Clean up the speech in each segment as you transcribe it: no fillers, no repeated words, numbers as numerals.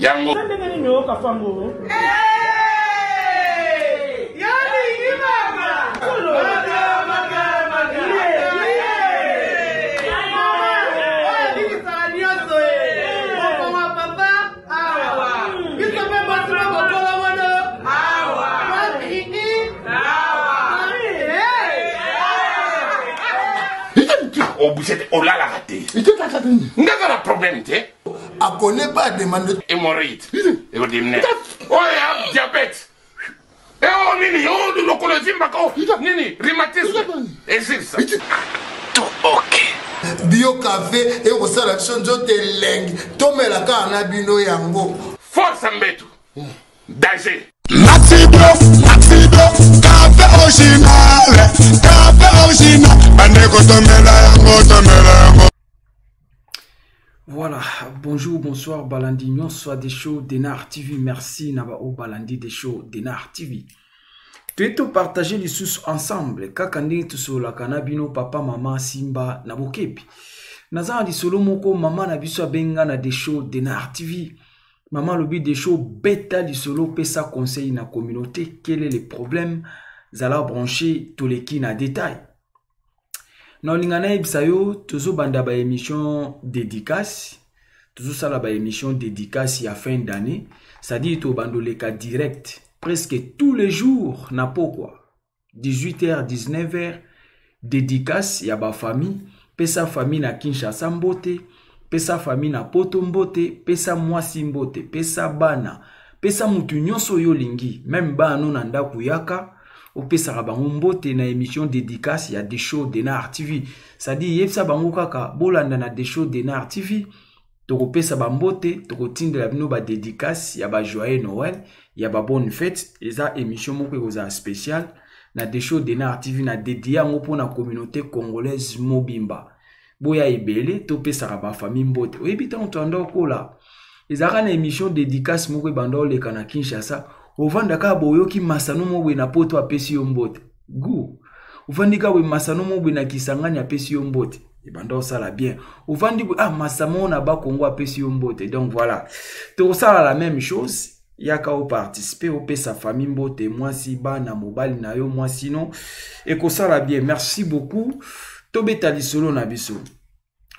Yango ndenge nini oyoka fango? Obuse te, olalaka te, nga na problème te. Akone pas demande. Hémorroïde ekodimine oyo ya diabète, eo nini, o lokolo evimbaka, o nini, rhumatisme esilisa tout. Ok, bio café ekosala biso nzoto elengi, tomela kaka na bino yango. Force mbetu danger. Maxi Bio, Maxi Bio, café original, café original. Bandeko tomela yango, tomela yango. Voilà, bonjour, bonsoir, Balandi nyonso des shows Denar TV. Merci na ba o Balandi des shows Denar TV. Toye topartage lisusu ensemble kaka ndenge tosololaka na bino, papa, mama, simba na bokebi. Naza na lisolo moko, mama na biso abenga na des shows Denar TV. Mama alobi: "Des shows, beta lisolo, pesa conseil na communauté. Quel est le problème?" Zala branché, toleki na détail. Na olinga nayebisa yo, tozobanda baémission dédicace, tozosala baémission dédicace ya fin d'année, c'est-à-dire tobanda oleka direct presque tous les jours na pokwa 18h 19h, dédicace ya bafamille. Pesa famille na Kinshasa mbote, pesa famille na Poto mbote, pesa mwasi mbote, pesa bana, pesa mutu nyonso oyo olingi, même bana no na ndako, yaka opesaka bango mbote na émission dédicace ya Desho Denar TV, c'est-à-dire yebisa bango kaka bolanda na Desho Denar TV, tokopesa bambote, tokotindela bino badédicace ya bajoyeux Noël, ya babonne fête. Eza émission moko ekozala spéciale na Desho Denar TV, na dédie yango mpona communauté congolaise mobimba. Boya ebele, topesaka bafamille mbote. Oyebi, ntango toanda okola, ezalaka na émission dédicace moko ebanda oleka na Kinshasa. Ovanda kaka boyoki masano mo boye na Poto apesi yo mbote, gu ovandi kaka boye, masano mo boye na Kisangani apesi yo mbote, ebanda osala bien. Ovandi boye, ah, masa moko na Bakongo apesi yo mbote. Donc voilà, tokosala la même chose. Yaka oparticipe, opesa famille mbote, mwasi, bana, mobali na yo, mwasi no, ekosala bien. Merci beaucoup. Tobeta lisolo na biso.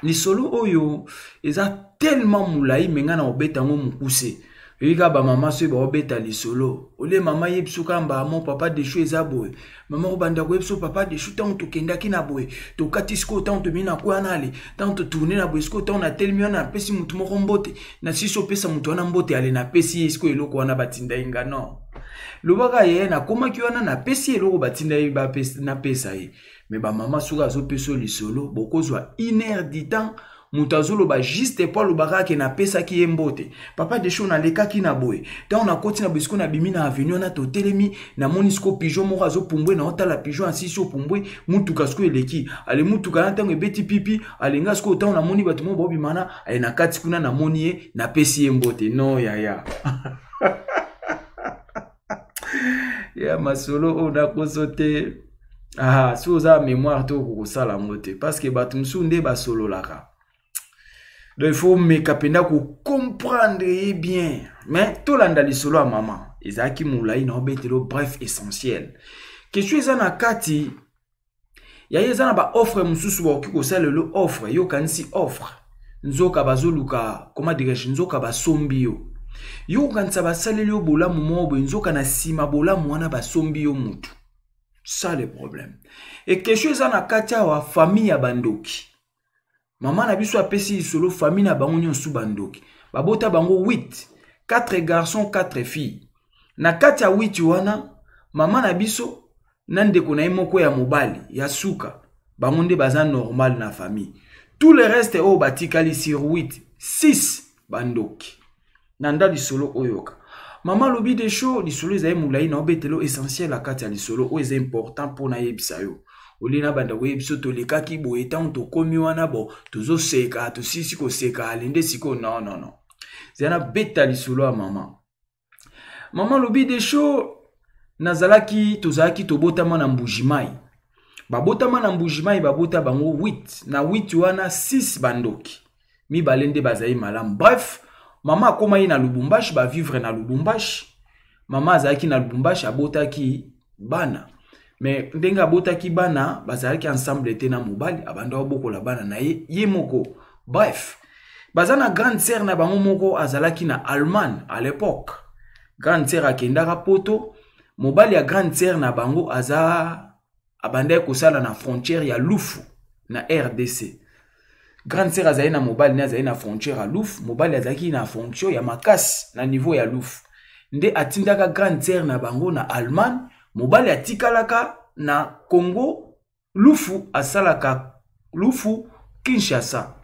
Lisolo oyo eza tellement molai, me ngai na kobeta yango mokuse. Oyebi kaka bamama, soki baobeta lisolo, olie mama yebi soki amba mo papa Deshu eza boye, mama kobanda koyebi so papa Deshu, ntango tokendaki na boye, tokati sikoyo, ntango tomi na kwe wana, ale ntango totourne na boye, sikoyo ntango natelemi wana, napesi motu moko mbote, nasisi opesa motu wana mbote, ale napesi ye sikoyo eloko wana batindai nga. Non, lobaka ye nakomaki wana, napesi ye eloko batinda ye napesa ye. Me bamama, soki azopesa yo lisolo, bokozwa une heure du temps, moto azoloba juste po alobaka ke napesaki ye mbote. Papa Desho, nalekaki na boye, ntango nakoti na boye, sikoyo nabimi na avenue wana, totelemi, namoni sikoyo pigeon moko azopumbwe, naotala pigeon asisi opumbwe, mutuka sikoyo eleki, ale mutuka na ntango ebeti pipi, alenga sikoyo, ntango namoni bato moko baobimana, ale na kati kuna namoni ye, napesi ye mbote. No yaya ya masolo oyo nakoso te. Ah, soki oza mémoire te, okokosala yango te, parce que bato mosusu nde basololaka. Donc il faut meka mpenza kocomprendre ye bien. Mais tolanda lisolo ya mama, ezalaki molai, na obetelo bref, essentiel. Question eza na kati ya ye, eza na baoffre mosusu bakoki kosalela offre. Yo okanisi offre, nzoka bazoluka, comment dirais-je, nzoka basombi yo. Yo okanisa basaleli yo bolamu moko boye, nzoka na nsima bolamu wana basombi yo mutu. Ça le problème. E question eza na kati awa, famille ya bandoki. Mama na biso apesi lisolo, famille na bango nyonso bandoki. Babota bango 8, 4 garçons, 4 filles. Na kati ya 8 wana, mama na biso na ndeko na ye moko ya mobali ya suka, bango nde baza normal na famille. Tout le reste oyo batikali sur 8, 6 bandoki. Nanda lisolo oyoka. Mama alobi Desho, lisolo ezali molai na obetelo essentiel na kati ya lisolo oyo eza important mpo nayebisa yo. Olie na banda koyebi biso tolekaki boye ntango tokomi wana bo tozoseka tosilisi koseka alende sikoyo non non non. Zela nabeta lisolo ya mama. Mama alobi Desho, nazalaki tozalaki tobotama na Mbujimayi. Babotama na Mbujimayi, babota bango 8. Na 8 wana 6 bandoki. Mibale nde bazali malamu. Bref, mama akomaki na Lubumbashi, ba vivre na Lubumbashi. Mama azalaki na Lubumbashi, abotaki bana. Mais ndenge abotaki bana, bazalaki ensemble te na mobali, abanda kobokola bana na ye ye moko. Bref, baza na grande sœur na bango moko azalaki na Allemagne à l'époque. Grande sœur akendaka poto, mobali ya grande sœur na bango aza abandaki kosala na frontière ya Lufu na RDC. Grande sœur azali na mobali ne azali na frontière ya Lufu, mobali azalaki na fonction ya makasi na niveau ya Lufu. Nde atindaka grande sœur na bango na Allemagne, mobali atikalaka na Congo, Lufu asalaka Lufu Kinshasa.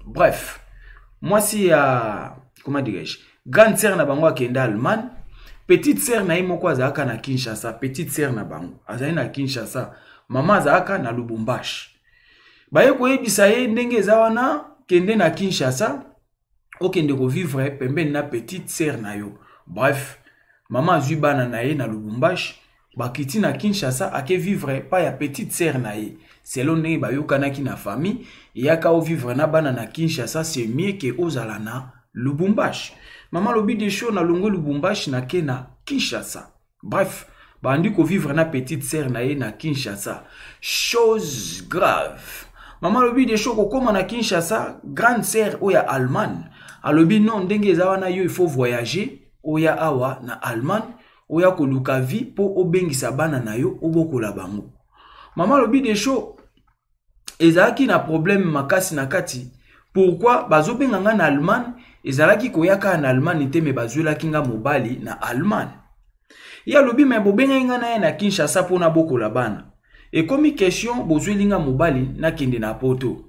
Bref, mwasi ya comment dirais-je, grande sœur na bango akenda Allemagne, petite sœur na ye moko azalaka na Kinshasa, petite sœur na bango azali na Kinshasa, mama azalaka na Lubumbashi. Baye koyebisa ye ndenge eza wana, kende na Kinshasa, okende kovivre pembeni na petite sœur na yo. Bref, mama azwi bana na ye na Lubumbashi, bakiti na Kinshasa, ake vivre pa ya petite sœur na ye. Selon ndenge bayokanaki na famille, eyaka o vivre na bana na Kinshasa, c'est mieux que ozala na Lubumbashi. Mama alobi Desho, na longwe Lubumbashi na ke na Kinshasa. Bref, bandi ko vivre na petite sœur na ye na Kinshasa. Chose grave. Mama alobi Desho, kokoma na Kinshasa, grande sœur oyo ya Allemagne alobi non, ndenge eza wana yo il faut voyager oya awa na Allemagne, oya koluka vie po obengisa bana na yo obokola bango. Mama alobi Desho, ezalaki na problème makasi na kati. Pourquoi bazobenga nga na Allemagne? Ezalaki koya kaka na Allemagne te, me bazwelaki nga mobali na Allemagne. Ye alobi me bobengaki nga na ye na Kinshasa mpo nabokola bana. Ekomi question bozweli nga mobali nakende na poto.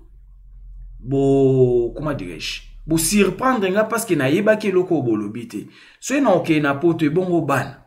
Bo comment dirais-je? Bo surprendre nga parce que nayebaki eloko oyo bolobi te. Soki na okende na poto ebongo bana.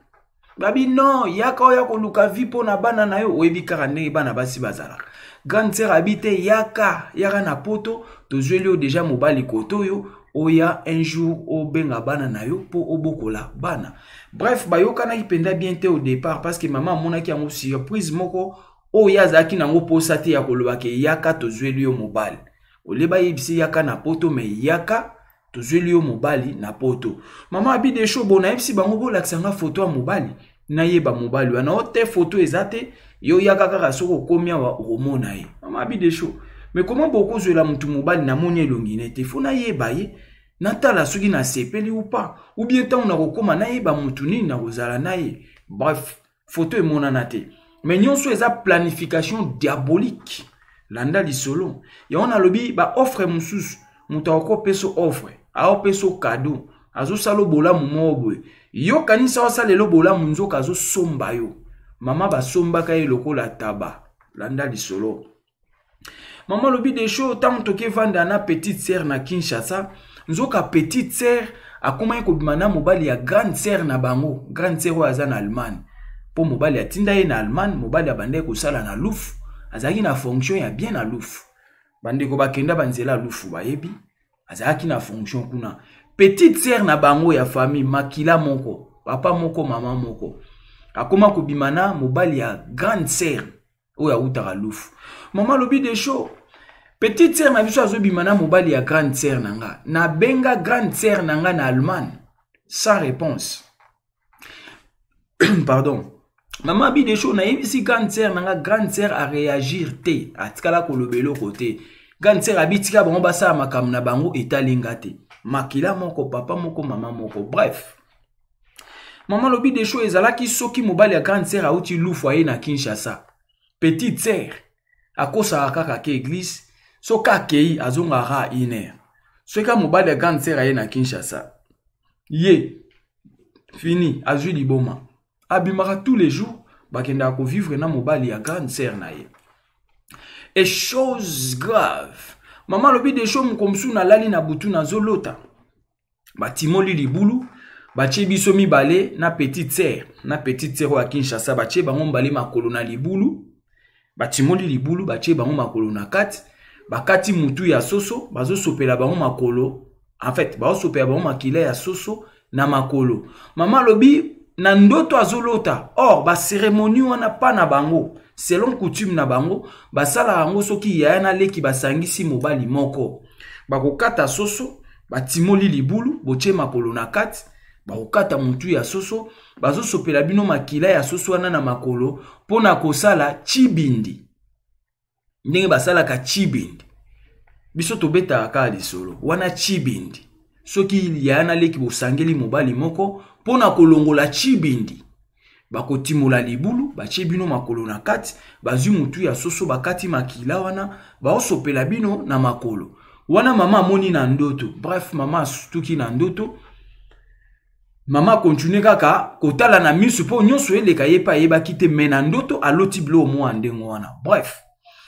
Babi non, yaka oya koluka vie mpo na bana na yo, oyebi kaka ndenge bana basi bazalaka. Grande sœur abi te, yaka, yaka na poto, tozweli yo deja mobali koto oyo, oya un jour obenga bana na yo mpo obokola bana. Bref, bayokanaki mpenza bien te au départ parce que mama amonaki yango surprise moko oyo ye azalaki nango posa te ya koloba ke yaka tozweli yo mobali. Olie bayebisi yaka na poto, mais yaka tozweli yo mobali na poto. Mama abi Desho, bo nayebisi bango bolakisa nga foto ya mobali, nayeba mobali wana. O te, foto eza te, yo yaka kaka soki okomi awa okomona ye. Mama abi Desho, mais comment bokozwela mutu mobali namoni elongi ne te, fo nayeba ye, natala soki nasepeli ou pas, ou bien ntango nakokoma nayeba mutu nini nakozala na ye. Bref, photo emonana te, mais nyonso eza planification diabolique. Landa lisolo yango nalobi, ba offre mosusu moto akopesa offre, aopesa cadeau, azosala bolamu moko boye, yo kanisa osalela bolamu, nzoka azosomba yo. Mama basombaka ye lokola taba. Landa lisolo. Mama alobi Desho, ntango tokevanda na petite sœur na Kinshasa, nzoka petite sœur akomaki kobima na mobali ya grande sœur na bango, grande sœur oyo aza na Allemagne. Mpo mobali atinda ye na Allemagne, mobali abandaki kosala na Lufu, azalaki na fonction ya bien na Lufu. Bandeko bakenda banzela ya Lufu bayebi, azalaki na fonction kuna. Petite sœur na bango ya famille, makila moko, papa moko, mama moko, akoma kobima na mobali ya grande sœur oyo awutaka Lufu. Mama alobi Desho, petite sœur na biso azobima na mobali ya grande sœur na nga. Nabenga grande sœur na nga na Allemagne sans réponse. Pardon. Mama abi Desho, nayebisi grande sœur na nga, grande sœur a réagir te, atikala koloba eloko te. Grande sœur abi tika bango basala makambo na bango, etali nga te. Makila moko, papa moko, mama moko. Bref, mama lobi Desho, ezalaki soki mobali ya grande sœur auti Lufu aye na Kinshasa, petite sœur akosaka kaka ke église, soki akei azongaka une heure. Soki mobali ya grande sœur aye na Kinshasa, ye fini, azwi liboma, abimaka tous les jours, bakendaka kovivre na mobali ya grande sœur na ye. Et chose grave, Mama alobi Desho, moko mosusu nalali na butu, nazolota batimoli libulu, batie biso mibale na petite sœur, na petite sœur oyo ya Kinshasa, batie bango mbale makolo na libulu, batimoli libulu, batie bango makolo na kati, bakati mutu ya soso, bazosopela bango makolo, en fait bazosopela bango makila ya soso na makolo. Mama alobi na ndoto azolota, or baceremonie wana pa na bango, selon coutume na bango, basalaka yango soki yaya na leki basangisi mobali moko, bakokata soso, batimoli libulu, botie makolo na kati, bakokata mutu ya soso, bazosopela bino makila ya soso wana na makolo mpo na kosala chibindi. Ndenge basalaka chibindi, biso tobetaka kaka lisolo wana chibindi. Soki yaya na leki bosangeli mobali moko mpo na kolongola chibindi, bakotimola libulu, batie bino makolo na kati, bazwi mutu ya soso, bakati makila wana, baosopela bino na makolo wana. Mama amoni na ndoto. Bref, mama asutuki na ndoto. Mama akontinue kaka kotala na misu mpo nyonso eleka ye mpe ayebaki te, me na ndoto aloti biloko mwa ndenge wana. Bref,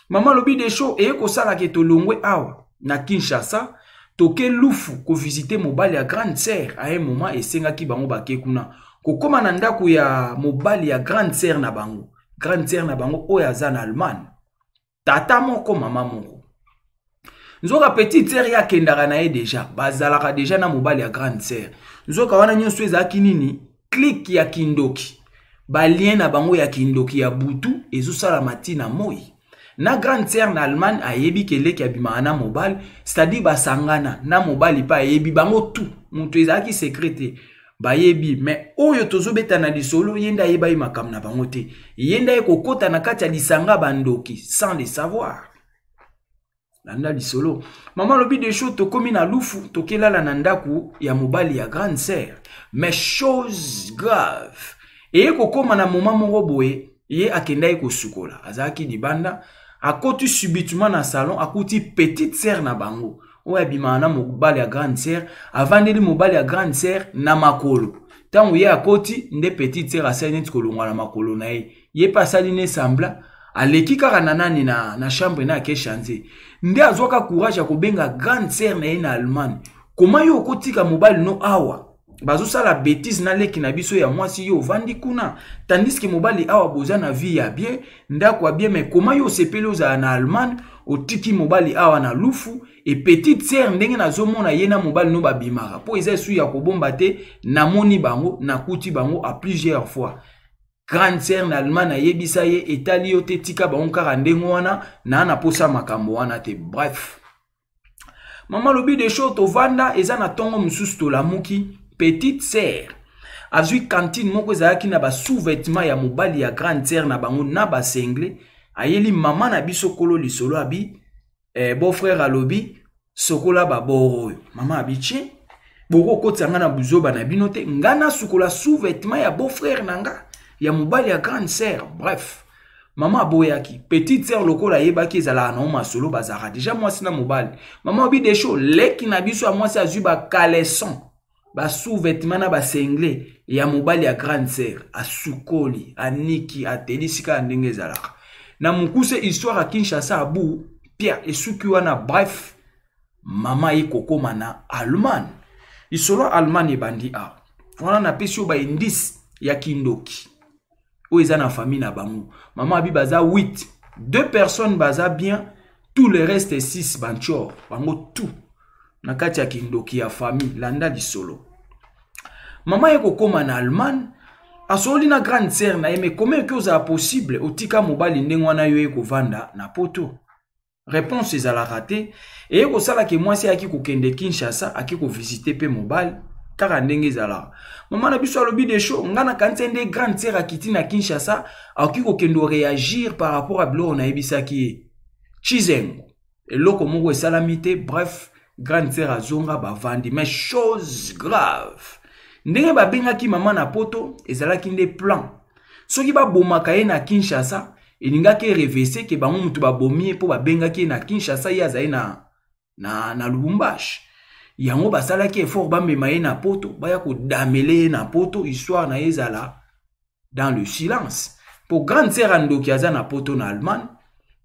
mama alobi Desho, eye kosalaka tolongwe awa na Kinshasa, toke Lufu kovisite mobali ya grande sœur. A un moment esengaki bango bake kuna, kokóma na ndako ya mobali ya grande sœur na bango, grande sœur na bango oyo aza na Allemagne, tata moko mama moko. Nzoka petite sœur ye akendaka na ye deja, bazalaka deja na mobali ya grande sœur. Nzoka wana nyonso ezalaki nini? Clique ya kindoki, balien na bango ya kindoki ya butu ezosalama ntina moi na grande sœur na Allemagne. Ayebi ke leki abimaka na mobali, c'est-à-dire basangana na mobali mpe ayebi bango tout, moto ezalaki secret te, bayebi. Me oyo tozobeta na lisolo, ye nde ayebaki makambo na bango te, ye nde aye kokɔta na kati ya lisanga bandoki sans le savoir. Landa lisolo. Mama alobi Desho, tokomi na Lufu, tokelala na ndako ya mobali ya grande sœur. Mais chose grave, eye kokóma na moma moko boye, ye akendaki kosukola, azalaki libanda, akoti subitement na salon, akuti petite sœur na bango oyo abimaka na mobali ya grande sœur, avandeli mobali ya grande sœur na makolo. Ntango ye akoti nde petite sœur asali neti kolongwa na makolo na ye, ye mpe asali ne sembla, aleki kaka na nani na chambre na ake change. Nde azwaka courage ya kobenga grande sœur na ye na Allemagne: "Koma yo okotika mobali no awa, bazosala bétise na leki na biso ya mwasi, yo ovandi kuna, tandis ke mobali awa boza na vie ya bien, ndako ya bien, mais koma yo osepeli ozala na Allemagne, otiki mobali awa na Lufu? E petite sœur, ndenge nazomona ye na mobali no babimaka, mpo eza esu ya kobomba te, namoni bango, nakuti bango à plusieurs fois." Grande sœur na Allemagne ayebisa ye: "Etali yo te, tika bango kaka ndenge wana, na posa makambo wana te." Bref, mama alobi Desho, tovanda, eza na ntongo mosusu, tolamuki, petite sœur azwi cantine moko ezalaki na basous-vêtement ya mobali ya grande sœur na bango na basengle, ayeli mama na biso kolo lisolo, abi beau-frère alobi sokola baboro oyo. Mama abi: "Tie, bokokotisa nga na buzoba na bino te, nga nasukola sous-vêtement ya beau-frère na nga, ya mobali ya grande sœur?" Bref, mama aboyaki. Petite sœur lokola ayebaki ezalaka nango masolo, bazalaka deja mwasi na mobali. Mama obi Desho, leki na biso ya mwasi azwi bacaleçon, basous-vêtement na basengle ya mobali ya grande sœur, asukoli, aniki, atelisi kaka ndenge ezalaka. Na mokuse, histoire ya Kinshasa abu pia esuki wana. Bref, mama ye kokóma na Allemagne, lisolo ya Allemagne ebandi awa. Wana napesi yo baindice ya kindoki oyo eza na famille na bango. Mama abi baza 8, deux personnes baza bien, tout le reste 6 bantior, bango tout na kati ya kindoki ya famille. Landa lisolo. Mama ye kokóma na Allemagne, asololi na grande sœur na ye: "Me koma eke ozala possible otika mobali ndenge wana, yo ye kovanda na Poto?" Réponse ezalaka te. Eye kosalaka mwasi ayaki kokende Kinshasa, aki kovisite mpe mobali kaka ndenge ezalaka. Mama na biso alobi Desho, nga nakanisi nde grande sœur akiti na Kinshasa, akoki kokende réagir par rapport a biloko nayebisaki ye chizengo, eloko moko esalami te. Bref, grande sœur azonga, bavandi. Mais chose grave, ndenge babengaki mama na Poto ezalaki nde plan. Soki babomaka ye na Kinshasa, elingaki erevese ke bango moto babomi ye, mpo babengaki ye na Kinshasa, ye azali na Lubumbashi. Yango basalaki effort bamema ye na Poto, baya kodamele ye na Poto, histoire na ye ezala dans le silence, po grande sœur ya ndoki aza na Poto, na Allemagne.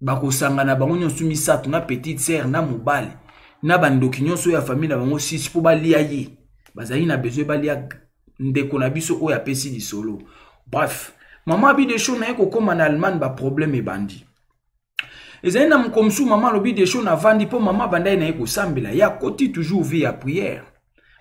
Bakosangana bango nyonso misato, na petite sœur na mobali na bandoki nyonso oyo ya famille na bango 6, mpo balia ye. Bazali na besoin balia ndeko na biso oyo apesi lisolo. Bref, mama abi Desho na ye kokóma na Allemagne, baproblème ebandi. Ezali na moko mosusu, mama alobi Desho navandi, mpo mama abandaki na ye kosambela, ye akoti toujours vie ya prière,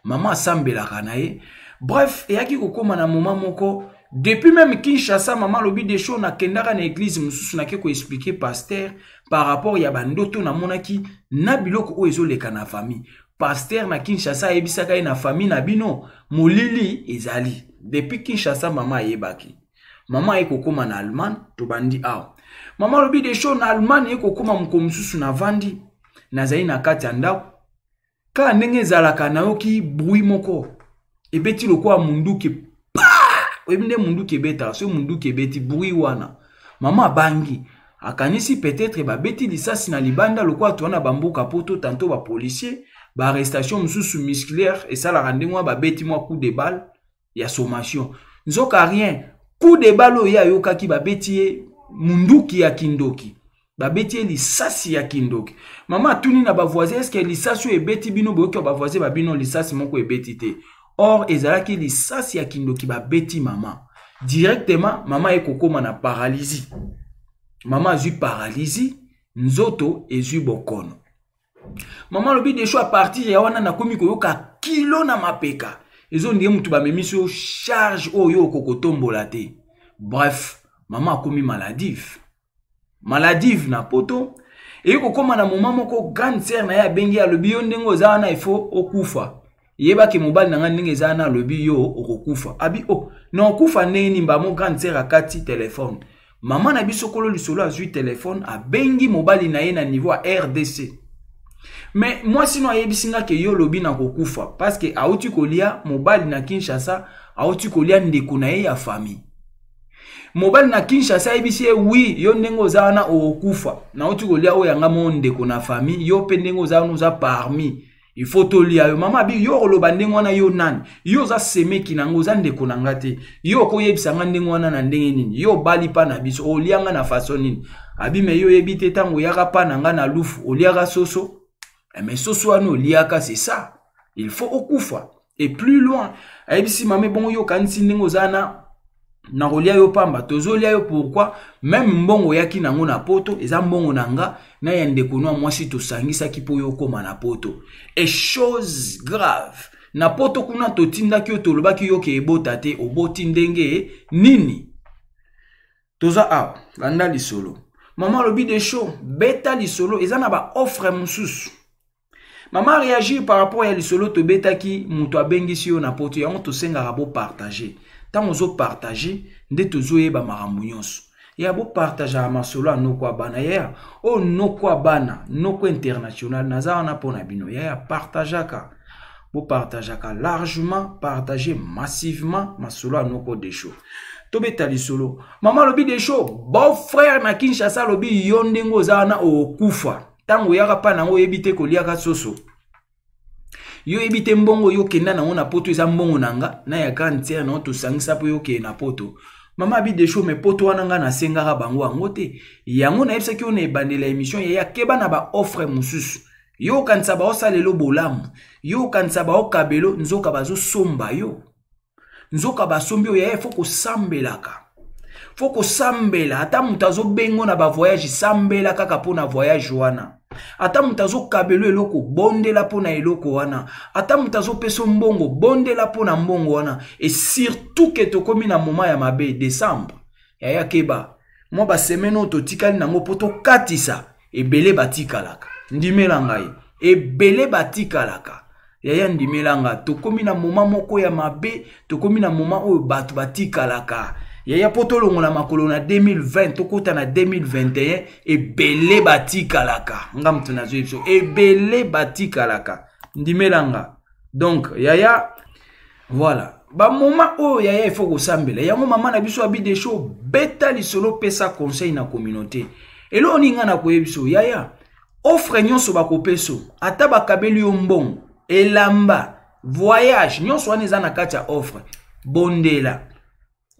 mama asambelaka na ye. Bref, eyaki kokóma na moment moko, depuis même Kinshasa, mama alobi Desho nakendaka na église mosusu, nake koexpliquer pasteur par rapport ya bandoto namonaki na biloko oyo ezoleka na famille. Pasteur na Kinshasa ayebisaka ye: na famille na bino molili ezali. Depuis Kinshasa mama ayebaki. Mama aye kokóma na Allemagne, tobandi awa. Mama alobi Desho na Allemagne ye kokóma moko mosusu, navandi, nazali na kati ya ndako kaka ndenge ezalaka, nayoki bruit moko ebeti lokola munduki pa. Oyebi nde munduki ebetaka, soki munduki ebeti, bruit wana. Mama abangi, akanisi peut-être babeti lisasi na libanda, lokola toza na bamboka poto, tantôt bapolicier, baarrestation mosusu musculaire esalaka ndenge wana, babeti mwa coup de balle ya sommation. Nzoka rien, coup de balle oyo ye ayokaki, babeti ye munduki ya kindoki, babeti ye lisasi ya kindoki. Mama atuni na bavoisin: eske lisasi oyo ebeti bino boyoki? Ya bavoisin babino, lisasi moko ebeti te. Or ezalaki lisasi ya kindoki babeti mama. Directement mama ye kokóma na paralysie. Mama azwi paralysie, nzoto ezwi bokono. Mama alobi Desho, à partir ya wana nakomi koyoka kilo na mapeka, ezondie mutu bamemisi yo charge oyo okokotombola te. Bref, mama akomi maladive, maladive na poto. Eye kokóma na moma moko, grande sœur na ye abengi, alobi: yo ndenge oza wana, ifo okufa. Yebaki mobali na ngai ndenge eza wana, alobi yo okokufa. Abi: oh, na okufa ndenge nini? Bamo grande sœur akati telefone. Mama na biso kolo lisolo azwi telefone, abengi mobali na ye na niveau ya RDC. Mais mwasi no ayebisi nga ke yo olobi na kokufa, parce que auti kolia mobali na Kinshasa, auti kolia ndeko na ye ya famille. Mobali na Kinshasa ayebisi ye: oui, yo ndenge oza wana okokufa, nauti kolia oyo yanga mo ndeko na famille, yo mpe ndenge oza wana oza parmi, il faut tolia yo. Mama abi: yo oloba ndenge wana, yo nani? Yo oza semeki na nga, oza ndeko na nga te. Yo okoyebisa nga ndenge wana na ndenge nini? Yo obali mpa na biso, olia nga na façon nini? Abi: mais yo oyebi te, ntango oyaka mpa na nga na lufu, oliaka soso. Mais soso wana oliaka, c'est ça, il faut okufa. Et plus loin ayebisi mama: ebongo yo okanisi ndenge oza na nakolia yo pamba? Tozolia yo pourquoi? Même mbongo oyaki nango na poto eza mbongo na nga na ya ndeko no ya mwasi, tosangisaki mpo yo okóma na poto. Et chose grave, na poto kuna totindaki yo, tolobaki yo ke ebota te, oboti ndenge nini? Toza awa, landa lisolo. Mama alobi Desho, beta lisolo, eza na baoffre mosusu. Mama réagir par rapport ya lisolo tobetaki, moto abengisi yo na poto. Yango tosengaka bopartage. Ntango ozopartage nde tozoyeba makambo nyonso ya bopartageaka masolo ya noko ya bana. Yaya oyo noko ya bana, noko international, naza wana mpo na bino. Yaya, partageaka, bopartageaka largement, partage massivement masolo ya noko Desho. Tobeta lisolo. Mama alobi Desho, beau frère na Kinshasa alobi: yo ndenge oza wana okokufa. Ntango oyaka mpa nango, oyebi te koliaka soso. Yo oyebi te, mbongo oyo okenda nango na poto eza mbongo na nga na ya grande sœur nango, tosangisa mpo yo okende na poto. Mama abi Desho, mais poto wana nga nasengaka bango yango te. Yango nayebisaki yo na ebandela émission, yaya, keba na baoffre mosusu. Yo okanisa baosalela bolamu, yo okanisa baokabelo, nzoka bazosomba yo, nzoka basombi oyo. Yaya, faut kosambelaka, faut kosambela. Ata moto azobengo na bavoyage, sambela kaka mpo na voyage wana. Ata moto azokabelo eloko, bondela mpo na eloko wana. Ata moto azopesa mbongo, bondela mpo na mbongo wana. Et surtout ke tokómi na moment ya mabe, décembre. Yaya, keba. Mwa basemaine oyo totikali nango mpo tokatisa, ebele batikalaka. Ndimela ngai, ebele batikalaka. Yaya, ndimela nga, tokómi na moment moko ya mabe, tokómi na moment oyo bato batikalaka. Yaya, mpo tolongola makolo na 2020, tokɔta na 2021, ebele batikalaka. Nga moto nazwi biso, ebele batikalaka, ndimela nga. Donc yaya, voilà bamoma oyo, yaya, ifo kosambela yango. Mama na biso abi Desho, beta lisolo, pesa conseil na communauté. Eloko nini nga na koyebi biso, yaya? Offre nyonso bakopesa, ata bakabeli yo mbongo, elamba, voyage, nyonso wana eza na kati ya offre, bondela.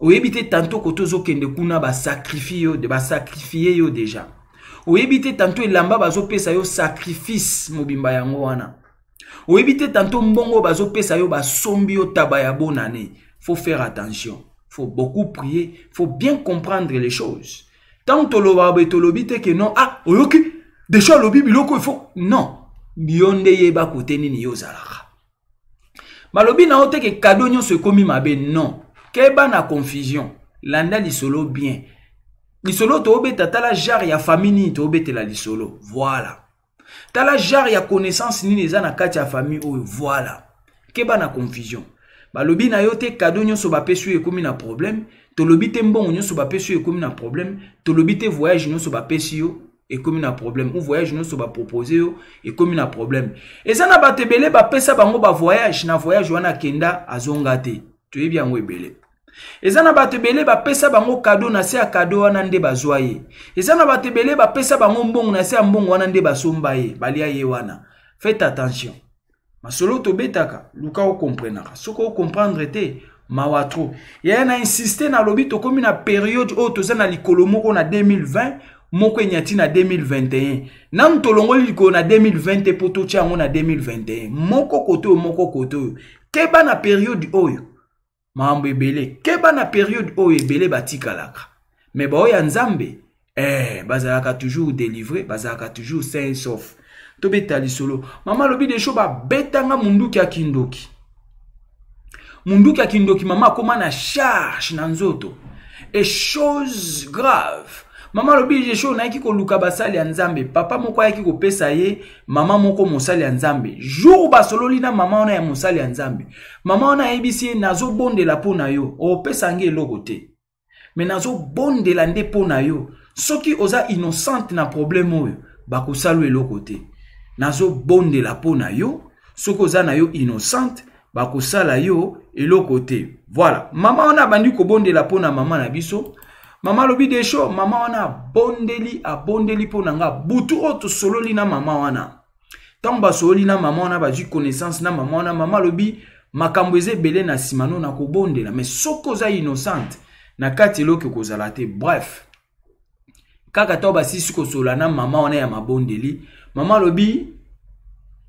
Oyebi te, tantôt kote ozokende kuna, basacrifie yo, basacrifie yo déjà. Oyebi te tanto elamba bazopesa yo sacrifice mobimba yango wana. Oyebi te tanto mbongo bazopesa yo basombi yo taba ya bonane. Faut faire attention, faut beaucoup prier, faut bien comprendre les choses. Ntango tolobaka boye, tolobi te ke non, ah, oyoki deja alobi biloko, il faut non, yo nde yeba kote nini yo ozalaka. Balobi na yo te ke kado nyonso ekomi mabe, non. Keba na confusion, landa lisolo bien. Lisolo toobeta, tala genre ya famille nini toobetela lisolo, voilà. Tala genre ya connaissance nini eza na kati ya famille oyo, voilà. Keba na confusion. Balobi na yo te kado nyonso bapesi yo ekomi na problème, tolobi te mbongo nyonso bapesi yo ekomi na problème, tolobi te voyage nyonso bapesi yo ekomi na problème, ou voyage nyonso bapropose yo ekomi na problème. Eza na bato ebele bapesa bango bavoyage, na voyage wana akenda azonga te, toyebi yango ebele. Eza na bato ebele bapesa bango kado, na se ya kado wana nde bazwa ye. Eza na bato ebele bapesa bango mbongo, na se ya mbongo wana nde basomba ye, balia ye wana. Faites attention, masolo tobetaka, luka okomprenaka. Soki okomprendre te, mawa trop. Yaya na insiste, nalobi tokomi na periode oyo toza na likolo moko na 2020, moko enyati na 2021. Nanu tolongoli likolo na 2020 te mpo totya yango na 2021. Moko kote oyo, moko kote oyo. Keba na periode oyo, makambo ebele. Keba na periode oyo, ebele batikalaka. Me baoyo ya Nzambe, bazalaka toujours délivré, bazalaka toujours sain et sauf. Tobeta lisolo. Mama alobi desho babetanga munduki ya kindoki, munduki ya kindoki. Mama akóma na charge na nzoto et chose grave, mama alobi desho nayaki koluka basali ya Nzambe. Papa moko ayaki kopesa ye mama moko mosali ya Nzambe. Jour basololi na mama wana ya mosali ya Nzambe, mama wana ayebisi ye: nazobondela mpo na yo, opesa nge eloko te, me nazobondela nde mpo na yo. Soki oza innocente na problème oyo, bakosala eloko te. Nazobondela mpo na yo, soki oza na yo innocente, bakosala yo eloko te. Voilà, mama wana abandi kobondela mpo na mama na biso. Mama alobi desho, mama wana abondeli, abondeli mpo na nga. Butu oyo tosololi na mama wana, ntango basololi na mama wana, bazwi connaissance na mama wana, mama alobi makambo eza ebele na nsima no na kobondela, mais soki oza innocente na kati, eloko ekozala te. Bref, kaka ntango basisi kosolola na mama wana ya mabondeli, mama alobi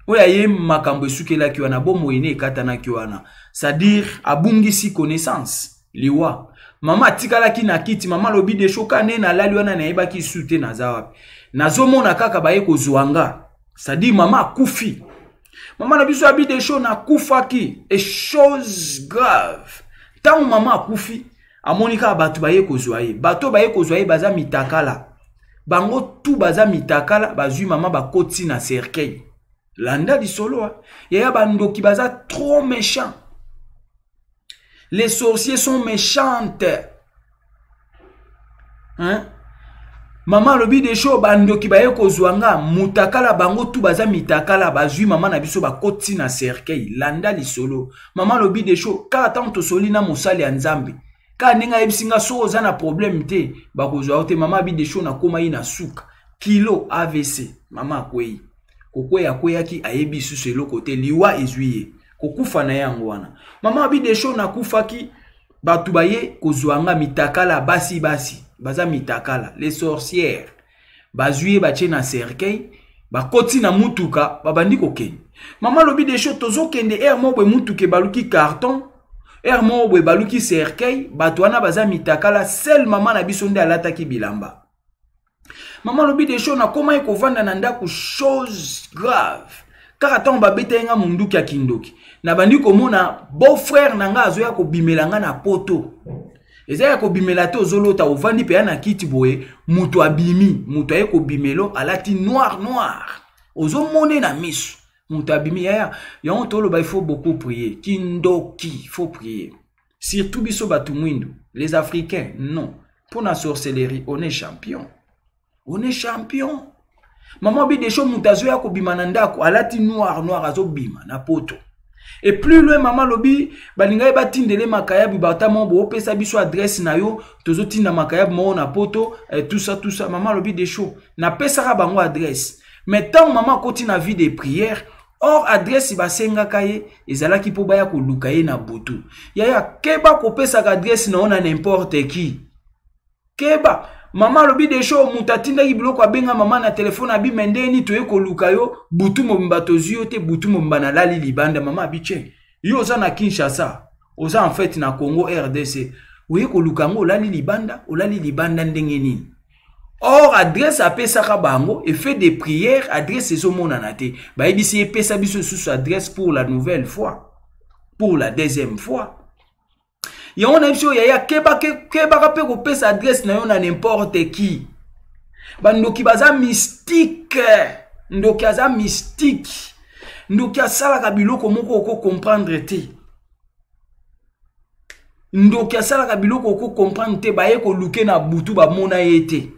oyo aye makambo esukelaki wana, bomoi ne ekatanaki wana, c'est-à-dire abungisi connaissance, liwa. Mama atikalaki na kiti. Mama alobi deshoka nde nalali wana, nayebaki su te naza wapi, nazomona kaka baye kozwa nga, c'est-à-dire mama akufi. Mama na biso abi desho nakufaki et chose grave, ntango mama akufi, amoni kaka bato baye kozwa ye. Bato baye kozwa ye baza mitakala, bango tu baza mitakala. Bazwi mama, bakoti na cercueil. Landa lisolo yaya, bandoki baza trop méchant, les sorciers sont méchantes, hein? Mama alobi desho bandoki baye kozwa nga mutakala, bango tu baza mitakala. Bazwi mama na biso, bakoti na cercueil. Landa lisolo. Mama alobi desho kaka ntango tosoli na mosali ya Nzambe, kaka ndenge ayebisi nga soki oza na problème te, bakozwa yo te. Mama abi desho nakóma ye na suka kilo AVC. Mama akwei, kokweya akweyaki, ayebi lisusu eloko te, liwa ezwi ye, kokufa na ye yango wana. Mama abi desho nakufaki, bato baye kozwa nga mitakala, basi basi baza mitakala, les sorcières. Bazwi ye, batie na cercueil, bakoti na mutuka, babandi kokende. Mama alobi desho tozokende, aire moko boye mutuka ebaluki carton, aire moko boye ebaluki cercueil. Bato wana baza mitakala, seul mama na biso nde alataki bilamba. Mama alobi desho nakomaki kovanda na ndako. Chose grave, kaka ntango babeta ye nga munduki ya kindoki, nabandi komona beau frère na nga azoya kobimela nga na poto. Eza ya kobimela te, ozolota, ovandi mpe ya na kiti boye, moto abimi, moto aye kobimelo, alati noir noir, ozomone na miso moto abimi. Yaya, yango toloba il faut beaucoup prier. Kindoki, il faut prier, surtout biso bato mwindu, les Africains. Non, mpo na sorcellerie on est champion, on est champion. Mama bidesho moto azoya kobima na ndako, alati noir noir, azobima na poto. Et plus loin, mama alobi balingai batindele makayabu, bata moko boopesa biso adresse na yo, tozotinda makayabu moko na poto, tout ça, tout ça. Mama alobi desho napesaka bango adresse, mais ntango mama akoti na vie de prière, or adresse basengaka ye ezalaki mpo baya koluka ye na butu. Yaya, keba kopesaka adresse na yo na n'importe qui. Keba. Mama alobi Desho, moto atindaki biloko abenga mama na telefone, abi me ndeni toye koluka yo butu mobimba, tozwi yo te, butu mobimba nalali libanda. Mama abi tye, yo oza na Kinshasa, oza en fait na Congo RDC, oye koluka yango olali libanda, olali libanda ndenge nini? Or adresse apesaka bango effet de prière, adresse ezomonana te. Bayebisi ye pesa biso lisusu adresse pour la nouvelle fois, pour la deuxième fois. Yango na biso yaya, keba, kebaka mpe kopesa adresse na yo na n'importe qui. Bandoki baza mystique, ndoki aza mystique, ndoki asalaka biloko moko oko comprendre te, ndoki asalaka biloko oko comprendre te. Baye koluke na butu, bamona ye te.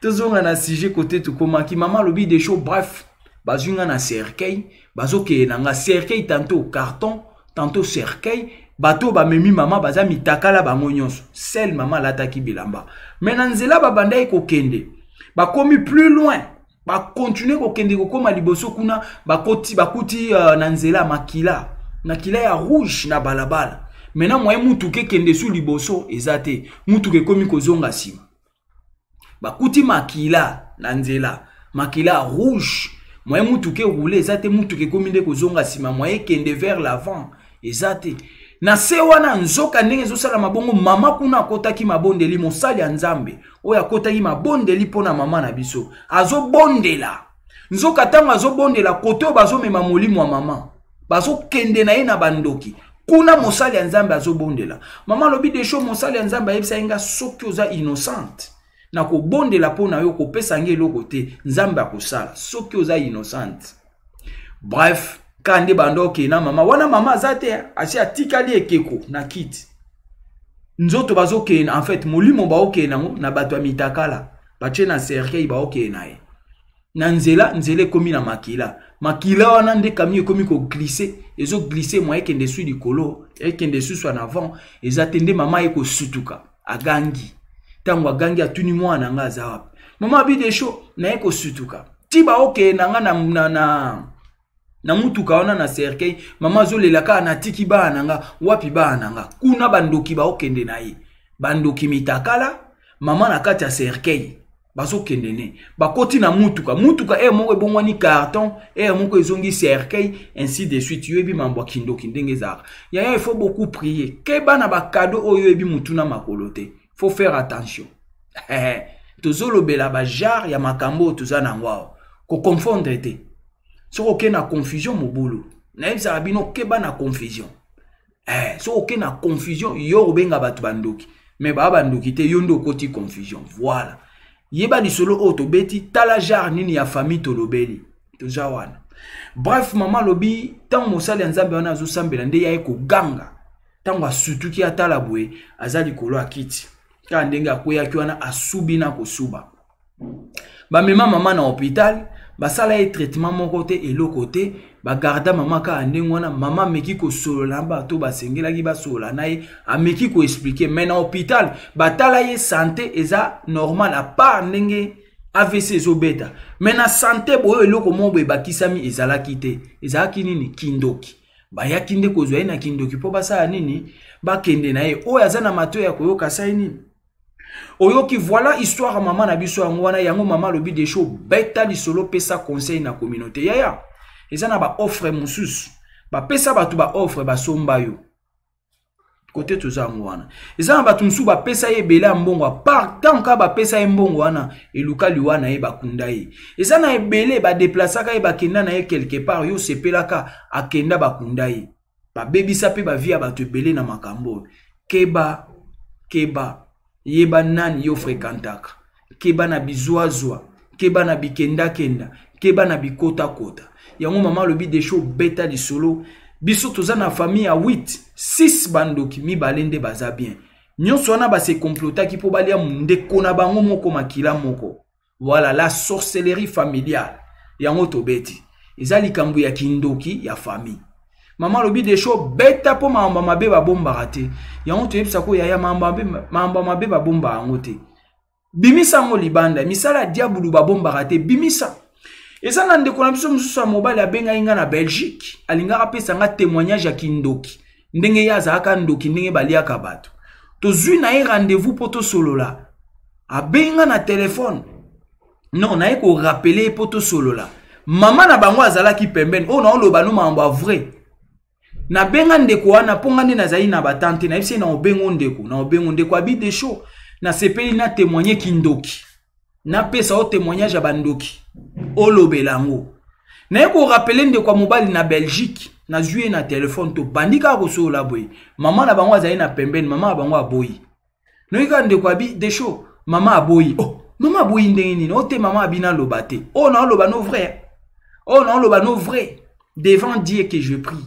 Tozonga na sujet kote tokomaki. Mama alobi Desho, bref, bazwi nga na cercueil, bazokende na nga cercueil, tantôt carton, tantôt cercueil. Bato bamemi mama baza mitakala bango nyonso, sel mama alataki bilamba. Me na nzela babandaki kokende, bakomi plus loin, bakontinue kokende, kokóma liboso kuna, bakoti, bakuti na nzela makila, makila ya rouge na balabala. Maintenant moyen mutuka ekende su liboso eza te, mutuka ekomi kozonga nsima. Bakuti makila na nzela, makila ya rouge, moyen mutuka eroule eza te, mutuka ekomi nde kozonga nsima, moyen ekende vers l'avant eza te. Na se wana nzoka ndenge ezosalama bongo, mama kuna akotaki mabondeli, mosali ya Nzambe oyo akotaki mabondeli mpo na mama na biso, azobondela. Nzoka ntango azobondela, kote oyo bazomema molimo ya mama, bazokende na ye na bandoki kuna, mosali ya Nzambe azobondela. Mama alobi Desho, mosali ya Nzambe ayebisa ye nga, soki oza innocente, nakobondela mpo na yo, kopesa nge eloko te, Nzambe akosala, soki oza innocente. Bref, ka nde banda okende na mama wana, mama aza te, asi atikali ekeko na kiti. Nzoto bazokende, en fait molimo baokende yango na bato ya mitakala, batie na cercueil, baokende na ye na nzela. Nzela ekomi na makila, makila wana nde camion ekomi koglisse, ezoglisse, mwa ekende su likolo, ekende susu en avant eza te. Nde mama ye kosutuka, agangi. Ntango agangi, atuni mwana na nga aza wapi? Mama abi Desho, naye kosutuka ti baokende na nga na mutuka wana na cercueil, mama azolela kaka, natiki bana na nga wapi? Bana na nga kuna, bandoki baokende na ye, bandoki mitakala, mama na kati ya cercueil, bazokende ne bakoti na mutuka. Mutuka ere moko ebongwani carton, ere moko ezongi cercueil, ainsi de suite. Yoyebi mambo ya kindoki ndenge ezalaka yaya, il faut beaucoup prier. Keba na bakado oyo oyebi mutu na makolo te, faut faire attention. Tozolobela bajare ya makambo oyo toza nango awa, koconfondre te. Soki okei na confusion, mobulu. Nayebisaka bino, keba na confusion. Soki okei na confusion, yo obenga bato bandoki, me baa bandoki te, yo nde okoti confusion. Voilà, yeba lisolo oyo tobeti, tala genre nini ya famille tolobeli, toza wana. Bref, mama alobi ntango mosali ya Nzambe wana azosambela, nde yaye koganga. Ntango asutuki, atala boye, aza likolo ya kiti, kaka ndenge akweyaki wana, asubi na kosuba. Bamema mama na hôpital, basala ye traitement moko te, eloko te, bagarda mama kaka ndenge wana. Mama ameki kosolola na bato basengelaki basolola na ye, ameki koexplike, mais na hôpital batala ye, sante eza normal, à part ndenge AVC ezobeta, mais na sante boyo eloko moko boye ebakisami ezalaki te. Ezalaki nini? Kindoki. Bayaki nde kozwa ye na kindoki mpo basala nini? Bakende na ye. Oyo aza na matoi ya koyoka, asali nini? Oyoki. Voilà histoire ya mama na biso yango wana. Yango mama alobi Desho, beta lisolo, pesa conseil na communauté. Yaya, eza na baoffre mosusu bapesa bato, baoffre basomba yo kote toza yango wana. Eza na bato mosusu bapesa ye ebele ya mbongo, apart ntango kaka bapesa ye mbongo wana, eluka liwa na ye, bakunda ye. Eza na ebele badeplasaka ye, bakenda na ye quelque part, yo osepelaka, akenda, bakunda ye. Babebisa mpe bavie ya bato ebele na makambo oyo. Keba, keba, yeba nani yo frekantaka, keba na bizwazwa, keba na bikendakenda, keba na bikotakota. Yango mama alobi Desho, beta lisolo. Biso toza na famille ya 8, 6 bandoki, mibale nde baza bien. Nyonso wana base complotaki mpo balia ndeko na bango moko, makila moko. Voilà la sorcellerie familiale. Yango tobeti eza likambo ya kindoki ya famille. Mama alobi Desho, beta mpo makambo mabe babombaka te. Yango toyebisaka yaya, makambo mabe babombaka yango te, bimisa yango libanda. Misala ya diabulu babombaka te, bimisa. Eza na ndeko na biso mosusu ya mobali abengai nga na Belgique, alingaka apesa nga témoignage ya kindoki, ndenge ye azalaka ndoki, ndenge baliaka bato. Tozwi na ye rendez-vous mpo tosolola. Abenga na telefone. Non, naye korapele ye mpo tosolola. Mama na bango azalaki pembeni. Oyo naoloba no makambo ya vrai. Nabenga ndeko wana mpo nga nde nazali na batante, nayebisi ye na obengo ndeko, na obengo ndeko abi Desho, nasepeli na témoigner kindoki. Napesa yo témoignage ya bandoki. Olobela yango. Naye korapele ndeko ya mobali na Belgique, nazwi ye na telefone, tobandi kaka kosolola boye. Mama na bango azali na pembeni, mama na bango aboyi. Noki kaka ndeko abi Desho, mama aboyi. Oh, mama aboyi ndenge nini? O te mama abi naloba te. Oh, naoloba no vrai. Oh, naoloba no vrai. Devant Dieu que je prie.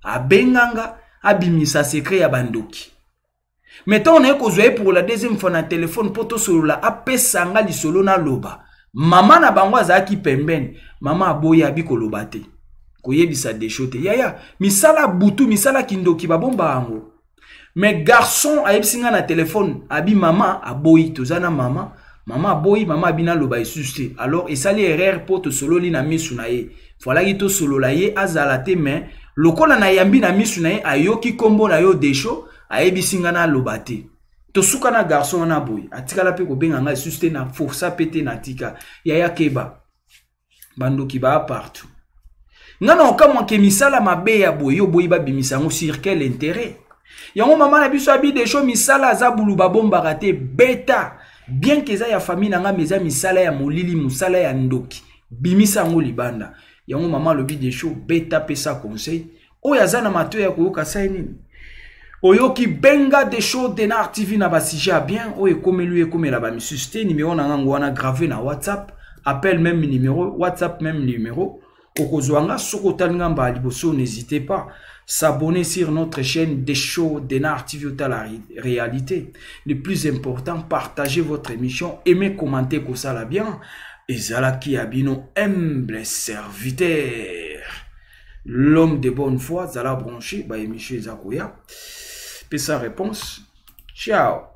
Abenganga, abimisa secret ya bandoki. Mais ntango naye kozwa ye pour la deuxième fois na telefone mpo tosolola, apesa nga lisolo naloba. Mama na bango azalaki pembeni. Mama aboyi abi koloba te. Koyebisa Desho te. Yaya, misala butu, misala kindoki babomba yango. Mais garçon ayebisi nga na telefone, abi mama aboyi, toza na mama. Mama aboyi, mama abi naloba lisusu te. Alors esali erreur mpo tosololi na misu na ye. Falaki tosolola ye azala te, mais lokola nayambi na misu na ye, ayoki kombo na yo Desho, ayebisi nga naloba te. Tosuka na garçon wana boye, atikala mpe kobenga nga lisusu te, na forsa mpe te natika. Yaya keba, bandoki baa partout. Nga na okamwa ke misala mabe ya boye yo boyi babimisa yango sur quel intérêt? Yango mama na biso abi Desho, misala aza bulu babombaka te, beta. Bien que eza ya famille na nga, mais eza misala ya molili, mosala ya ndoki. Bimisa yango libanda. Yango mama alobi Desho, beta, pesa conseil. Oyo aza na matoyi ya koyoka sai nini? Oyoki benga Desho Denard TV na ba sujet ya bien oyo ekomeli yo ekomela ba misusu te. Numéro na ngango wana grave na WhatsApp, appel même numéro, WhatsApp même numéro. Okozwa nga soki otali nga mbala liboso, n'hésitez pas s'abonner sur notre chaîne Desho Denard TV otala réalité. Le plus important, partagez votre émission, aimez, commentez, kosala bien. Ezalaki ya bino humble serviteur, l'homme de bonne foi, zala branché, ba émission eza koya. Pesa réponse. Ciao.